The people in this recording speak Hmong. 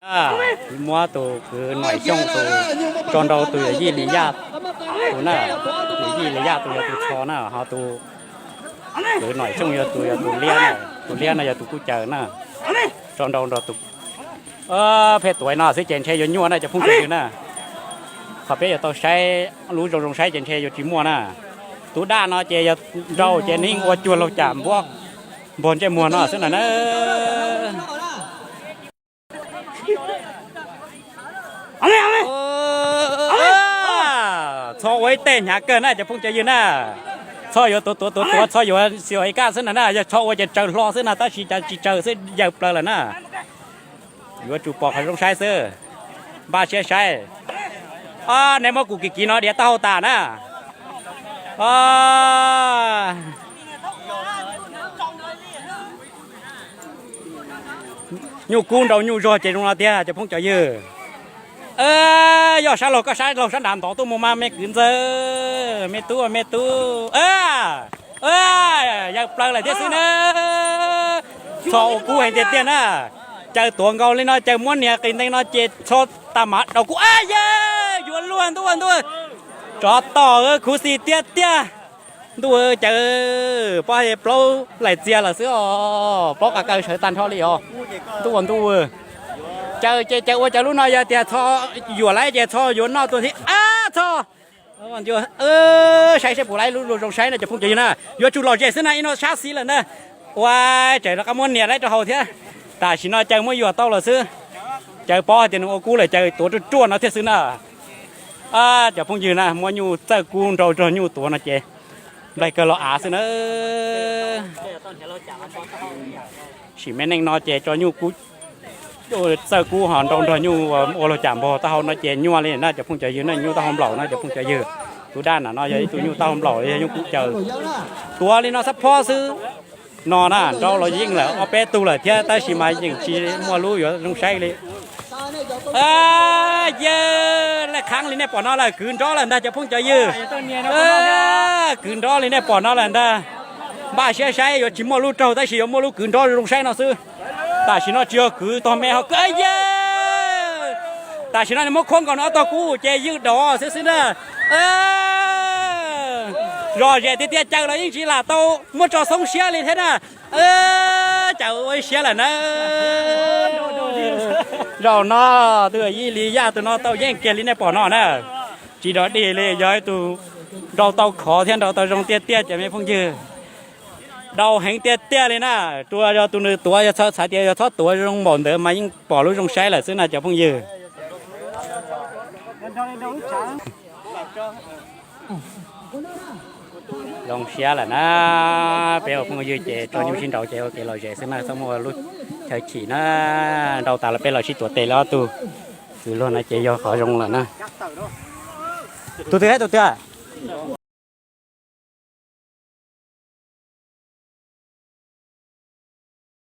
Muab tus kwv Noim Xyooj tus tso nrau tus yawm yij Li Yaj tus na. Yawm yij Li Yaj tus yog tus tsho na, ho tus kwv Noim Xyooj yog tus, yog tus liab na, tus liab no yog tus kuj caws na. Tso nrau nrog tus pheej tuav no xwb ces ntshe yuav nyuaj na cov phooj ywg na. Qhov peb yuav tau saib lub zoo zoo saib ces ntshe yuav tsis muaj na. Tus daj no ces yog nrau ces nws yeej ua cuag laug cam npuab npog ntsej muag no xwb na na. Txhob ua ib teg hnyav kawg na cov phooj cov ywg na. Txhob yuav tuav tuav tuav tuav, txhob yuav xyuas ib kaj xwb na na, yog txhob ua ces tsaws hlo xwb na, tab sis cas tsis tsaws xwb, yawg plaws lawm na. Yuav tsum pom qhov zoo saib xwb. Npaj siab saib. Nej muab kuv kiv kiv no diav taub hau tas na. Nyuj kub nrau nyuj zog ces zoo no tiag cov phooj cov ywg. Yog sab laug koj sab laug sab nrad ntov tuaj mus mas me kwv ntxawg, me tub me tub. Yawg plaws lawm thiab xwb na. Txho ua kub heev tiag tiag na. Caws tuav nkaus li no, caws muab nias qis ntees no ces txho tas mas daus kub. Ab yawg, yuav luag ntuj ntuj. Tsov tom khuv xim tiag tiag. Ntuj, caws pob plaub laim txias lawm xwb os, plaub qa kaw sawv tag nrho li os. Ntuj ntuj, caws ces caws ua caws lub no yog tias txho yuam lawm ces txho yuav noj tuaj thiab. Ab txho, saib saib puas laib lub zoo saib no cov phooj cov ywg na, yuav tsum lom zem xwb na, ib no sab xis lawm na. Ua, tseem rov qab muab nias laib rau hauv thiab. Tam sim no caws muab yuam tau lawm xwb. Caws paub hais tias nws ua kub lawm, caws tuav ruaj ruaj no thiab xwb na. Cov phooj ywg na, muab nyuj txawj kub nrau nrog nyuj tuav no ces nplaig kawg los av xwb na. Sim me neej no ces tso nyuj kub, txawj kub ho nrau nrog nyuj ua luag cam npog taub hau no ces nyuaj li na cov phooj cov ywg na, nyuj taub hau nplaum na cov phooj cov ywg. Tus daj nram no yog ib tug nyuj taub hau nplaum, yog nyuj kub caws. Tuav li no xab phob xwb. No na, nrau los yeej lawm ob peb tug lawm thiab tab sis mas yeej tsis muaj lub yuav zoo saib li. Yawg, laj khab li nej pom no lawm, kwv nrob lawm ntag cov phooj cov ywg. Kwv nrob li nej pom no lawm ntag. Npaj siab saib yuav tsis muaj lub raug tab sis yuav muaj lub kwv nrob zoo saib no xwb. Tam sim no tsis yog kwv tog me ho kwv, yawg. Tam sim no nws muab khuab nkaus nws ob tog kub ces ywj dov xwb xwb na. Zom zem tiag tiag, caws los yeej tsis lam tau muab tso xoob siab li thiab na. Caws ua ib siab lawm na. Zaum no tus yij Li Yaj tus no tau yeej kiag li nej pom no na. Tsis dog dig li, yog ib tug nrau tau khov thiab nrau tau zoo tiag tiag cov me phooj ywg. Dau heev tiag tiag li na. Tsuas yog tus nws tuav yog txhob xav tias yog txhob tuav zoo npaum ntawd mas yeej pom lub zoo saib lawm xwb na cov phooj ywg. Zoo siab lawm na. Peb ua phooj ywg ces tso nyuj sib nraus ces ua kev lom zem xwb na, txhob muaj lub chaw chim na. Nrau tas los peb los sib tuav tes li ob tug. Kwv luag no ces yog qhov zoo lawm na. Tus twg thiab tus twg?